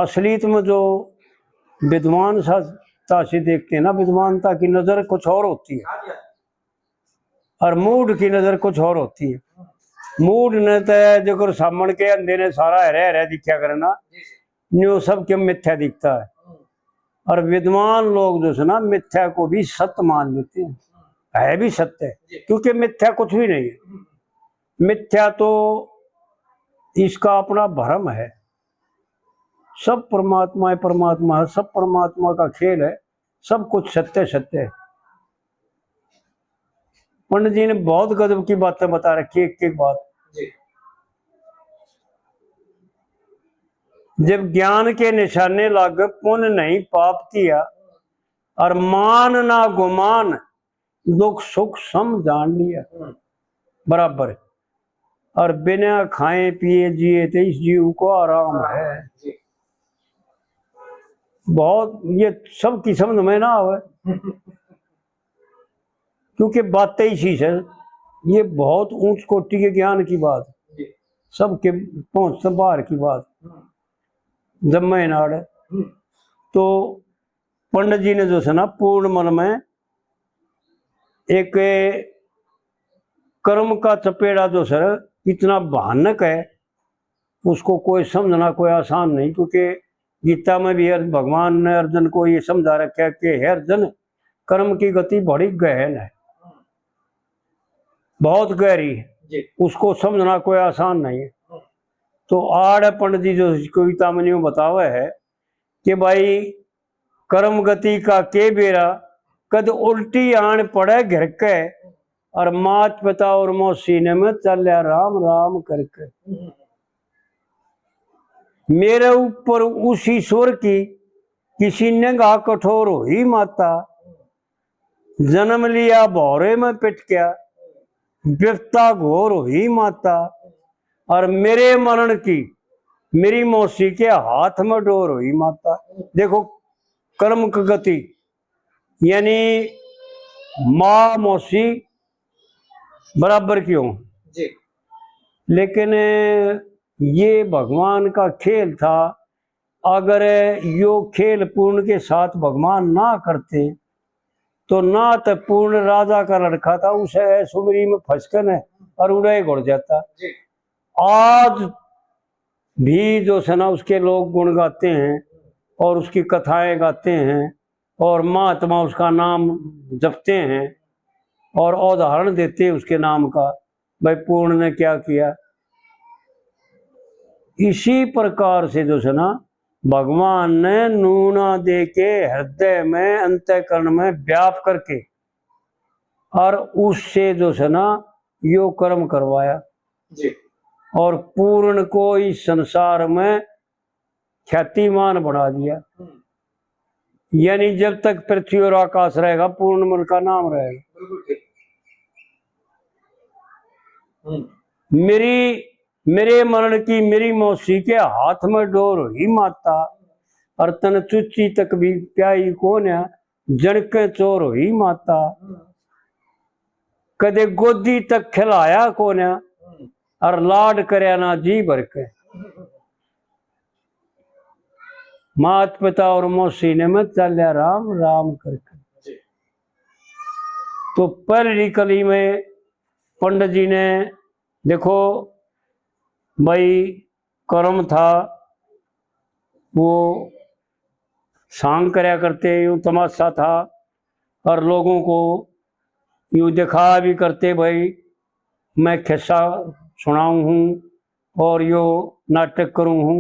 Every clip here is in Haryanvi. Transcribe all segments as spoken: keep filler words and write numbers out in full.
असलियत में जो विद्वान सा ताशी देखते हैं ना, विद्वानता की नजर कुछ और होती है और मूढ़ की नजर कुछ और होती है। मूढ़ ने तो जकर सामन के अंधे ने सारा हरे हरे दिखा करना, न्यू सब के मिथ्या दिखता है। और विद्वान लोग जो है ना, मिथ्या को भी सत्य मान लेते हैं, है भी सत्य है, क्योंकि मिथ्या कुछ भी नहीं है। मिथ्या तो इसका अपना भ्रम है। सब परमात्मा है, परमात्मा है, सब परमात्मा का खेल है, सब कुछ सत्य सत्य है। पंडित जी ने बहुत गजब की बातें बता रखी है, एक एक बात। जब ज्ञान के निशाने लागे, पुण्य नहीं पाप किया, और मान ना गुमान, दुख सुख सम जान लिया। बराबर। और बिना खाए पिए जिए तो इस जीव को आराम है। बहुत, ये सब की समझ में ना आवे, क्योंकि बातें इसी से, ये बहुत ऊंच कोटि के ज्ञान की बात, सबके पहुंच से बाहर की बात। जब मैं नाड़ तो पंडित जी ने जो है ना, पूर्ण मन में एक कर्म का चपेड़ा जो सर इतना भयानक है, उसको कोई समझना कोई आसान नहीं, क्योंकि गीता में भी अर्ज-, भगवान ने अर्जुन को ये समझा रखा है कि हे अर्जुन, कर्म की गति बड़ी गहन है, बहुत गहरी है, उसको समझना कोई आसान नहीं है। तो आड़ पंडित जी जो इस कविता में यूं बतावे है कि भाई, कर्म गति का के बेरा, कद उल्टी आन पड़े घर के, और मात पिता और मौसी ने मैं चाल्या राम राम करके। मेरे ऊपर उस ईश्वर की किसी निगाह कठोर हुई माता, जन्म लिया भौरे में पिटक्या, विपता घोर हुई माता, और मेरे मरण की मेरी मौसी के हाथ में डोर हुई माता। देखो, कर्म की गति, यानी माँ मौसी बराबर की हो। लेकिन ये भगवान का खेल था। अगर यो खेल पूर्ण के साथ भगवान ना करते, तो ना तो पूर्ण राजा का लड़का था, उसे सुमरी में फंसकन और उड़े घुड़ जाता। आज भी जो है ना, उसके लोग गुण गाते हैं और उसकी कथाएं गाते हैं और महात्मा उसका नाम जपते हैं और उदाहरण देते हैं उसके नाम का, भाई पूर्ण ने क्या किया। इसी प्रकार से जो है ना, भगवान ने नूना दे के हृदय में, अंतःकरण में व्याप करके और उससे जो है ना, यो कर्म करवाया। और पूर्ण को इस संसार में ख्यातिमान बना दिया। यानी जब तक पृथ्वी और आकाश रहेगा, पूर्ण मन का नाम रहेगा। मेरी, मेरे मरण की मेरी मौसी के हाथ में डोर हुई माता, और तन चुच्ची तक भी प्याई कोन्या, जणके चोर हुई माता। कदे गोदी तक खिलाया कोन्या, और लाड करया ना जी भर के। मात पिता और मौसी ने मैं चाल्या राम राम करके। तो पहली कली में पंडित जी ने, देखो भाई, कर्म था, वो सांग करया करते, यूं तमाशा था, और लोगों को यूं दिखाया भी करते, भाई मैं खिस्सा सुनाऊं हूँ और यो नाटक करूं हूँ।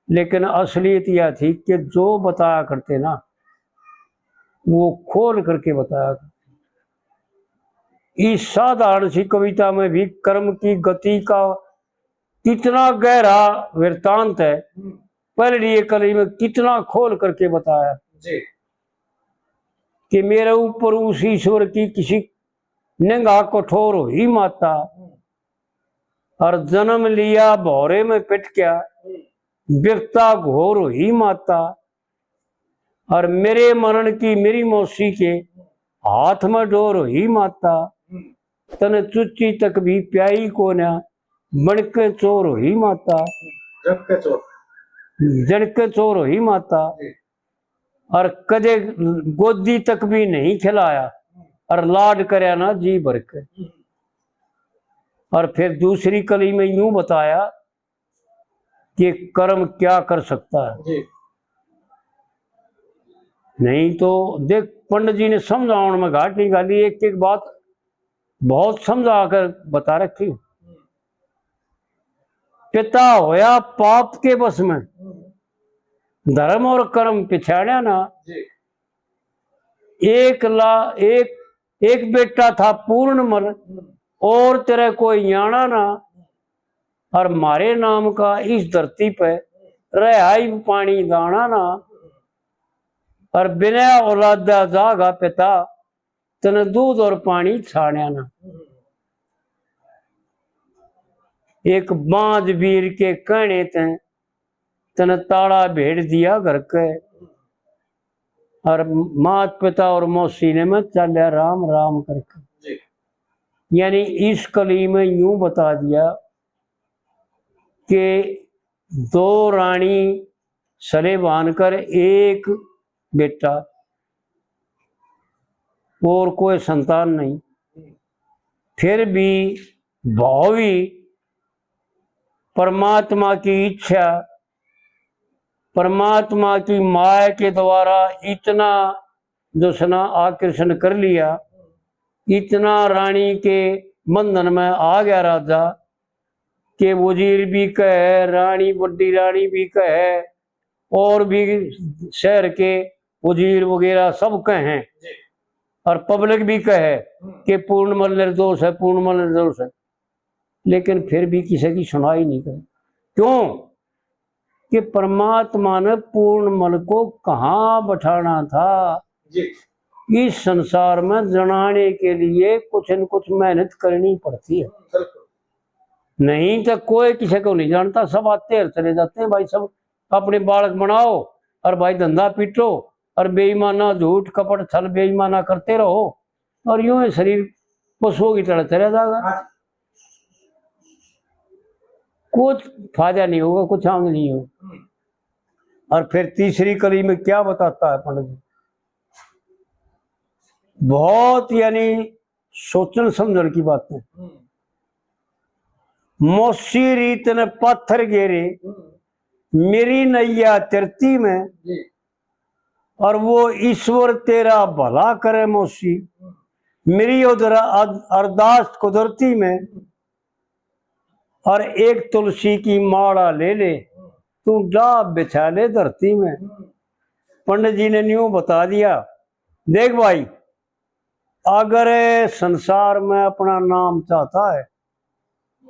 लेकिन असलियत यह थी कि जो बताया करते ना, वो खोल करके बताया करते। इस साधारण सी कविता में भी कर्म की गति का कितना गहरा वृत्तांत है। पहली कली में कितना खोल करके बताया कि मेरे ऊपर उस ईश्वर की किसी निगाह कठोर हुई माता, और जन्म लिया भौरे में पिटक्या, विपता घोर हुई माता, और मेरे मरण की मेरी मौसी के हाथ में डोर हुई माता, तने चुच्ची तक भी प्याई कोन्या, बन के चोर हुई माता। जब के चोर। जड़ के चोर हुई माता, जी। और कदे गोदी तक भी नहीं खिलाया, और लाड करया ना जी भर के। और फिर दूसरी कली में यूं बताया कि कर्म क्या कर सकता है। जी। नहीं तो देख, पंडित जी ने समझावन में घाट नहीं घाली, एक एक बात बहुत समझा कर बता रखी। पिता होया पाप के बस में, धर्म और कर्म पिछाड़या ना। जी। एक ला एक एक बेटा था पूर्ण मल, और तेरे कोई याना ना, और मारे नाम का इस धरती पे रहा ही पानी दाना ना, और बिना औलादा जागा पिता, तने दूध और पानी छाड़या ना। एक बांझ वीर के कहने ते तने ताला भेड़ दिया घर के, और मात पिता और मौसी ने मैं चाल्या राम राम करके। जी। यानी इस कली में यूं बता दिया कि दो रानी सले बांध कर एक बेटा, और कोई संतान नहीं, फिर भी भावी परमात्मा की इच्छा, परमात्मा की माया के द्वारा इतना जो सना आकर्षण कर लिया, इतना रानी के बंधन में आ गया राजा, के वजीर भी कहे, रानी, बड़ी रानी भी कहे, और भी शहर के वजीर वगैरह सब कहे, जी। और पब्लिक भी कहे, हम्म। कि पूर्णमल निर्दोष है, पूर्णमल निर्दोष है, लेकिन फिर भी किसी की सुनाई नहीं करे। क्यों? कि परमात्मा ने पूर्णमल को कहाँ बैठाना था, जी। इस संसार में जनाने के लिए कुछ न कुछ मेहनत करनी पड़ती है। बिल्कुल। नहीं तो कोई किसी को नहीं जानता, सब आते और चले जाते हैं भाई, सब अपने बालक बनाओ और भाई धंधा पीटो और बेईमाना झूठ कपट छल बेईमाना करते रहो और यूं ही शरीर पशुओं की तरह चला जाएगा। हाँ। कुछ फायदा नहीं होगा, कुछ आमदनी नहीं होगा। हम्म। और फिर तीसरी कली में क्या बताता है पंडित जी, बहुत यानी सोचण समझण की बात है। हम्म। मौसी रीत ने पाथर गेरे, हम्म। मेरी नैया तिरती में, जी। और वो ईश्वर तेरा भला करे मौसी, हम्म। मेरी उधर अद-, अरदास कुदरती में, हम्म। और एक तुलसी की माला ले ले, हम्म। तू डाह बिछा ले धरती में। हम्म। पंडित जी ने न्यू बता दिया, देख भाई, अगर संसार में अपना नाम चाहता है,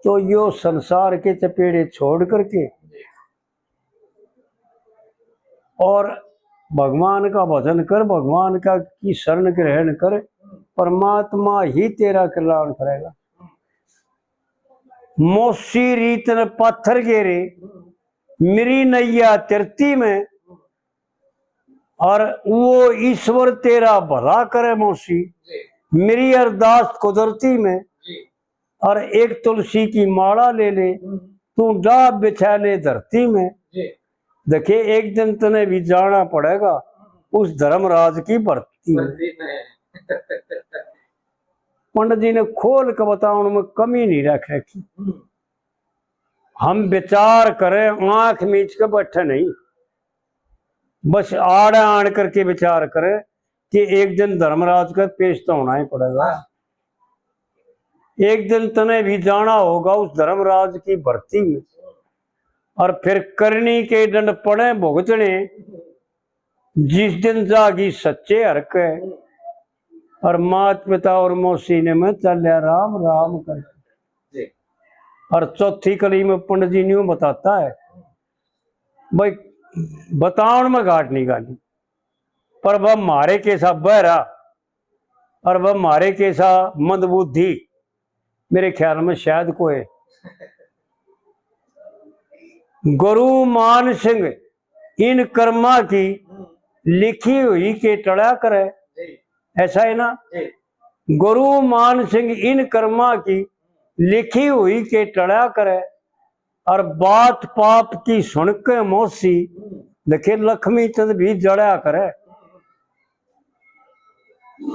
तो यो संसार के चपेड़े छोड़ करके और भगवान का भजन कर, भगवान का की शरण ग्रहण कर, परमात्मा ही तेरा कल्याण करेगा। मौसी रीत ने पाथर गेरे, मेरी नैया तिरती में, और वो ईश्वर तेरा भला करे मौसी, जी। मेरी अरदास कुदरती में, जी। और एक तुलसी की माला ले ले, हम्म। तू डाह बिछा ले धरती में। जी। देखे, एक दिन तने भी जाना पड़ेगा उस धर्मराज की भर्ती में। भर्ती में। पंडित जी ने खोल के बतावन में कमी नहीं रख रखी। हम्म। हम विचार करें, आंख मीच के बैठे नहीं, बस आड़े आड़ करके विचार करें कि एक दिन धर्मराज का पेश तो होना ही पड़ेगा। हाँ। एक दिन तने भी जाना होगा उस धर्मराज की भर्ती में, और फिर करनी के दंड पड़े भुगतने, जिस दिन जागी सच्चे हर के, और मात पिता और मौसी ने मैं चाल्या राम राम कर। जी। और चौथी कली में पंडित जी न्यू बताता है, भाई, बतावन में घाट नहीं गाली, पर वह मारे के सा बहरा और वह मारे के सा मंदबुद्धि, मेरे ख्याल में शायद कोई गुरु मान सिंह इन कर्मा की लिखी हुई के टला करे, ऐसा है ना? जी। गुरु मान सिंह इन कर्मा की लिखी हुई के टला करे, और बात पाप की सुन के मौसी, देखे लक्ष्मी चंद भी जड़ा करे।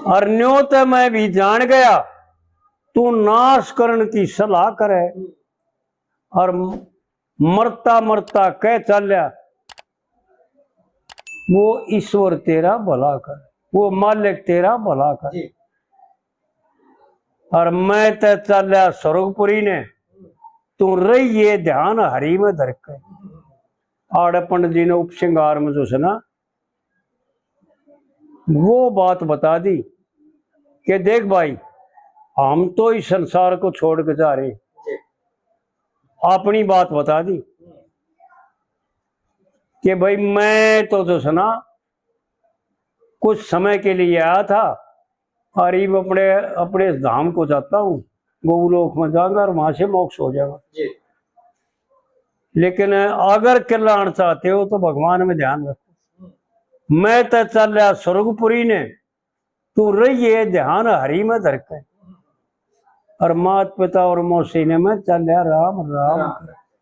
और न्यो ते मैं भी जान गया, तू नाश करण की सलाह करे। और मरता मरता कह चाल्या, वो ईश्वर तेरा भला कर, वो मालिक तेरा भला कर। जी। और मैं ते चाल्या स्वर्गपुरी ने, तू रहिए ध्यान हरि में धर के। आड़े पंडित जी ने उपसंहार में जो है ना, वो बात बता दी कि देख भाई, हम तो इस संसार को छोड़ के जा रहे हैं। अपनी बात बता दी कि भाई, मैं तो जो है ना, कुछ समय के लिए आया था और इब अपने, अपने धाम को जाता हूँ, गोलोक में जाऊंगा और वहां से मोक्ष हो जाएगा। जी। लेकिन अगर कल्याण चाहते हो तो भगवान में ध्यान रखो। मैं तो चाल्या स्वर्गपुरी ने, तू रहिए ध्यान हरि में धर के। और मात पिता और मौसी ने मैं चाल्या राम राम। राम।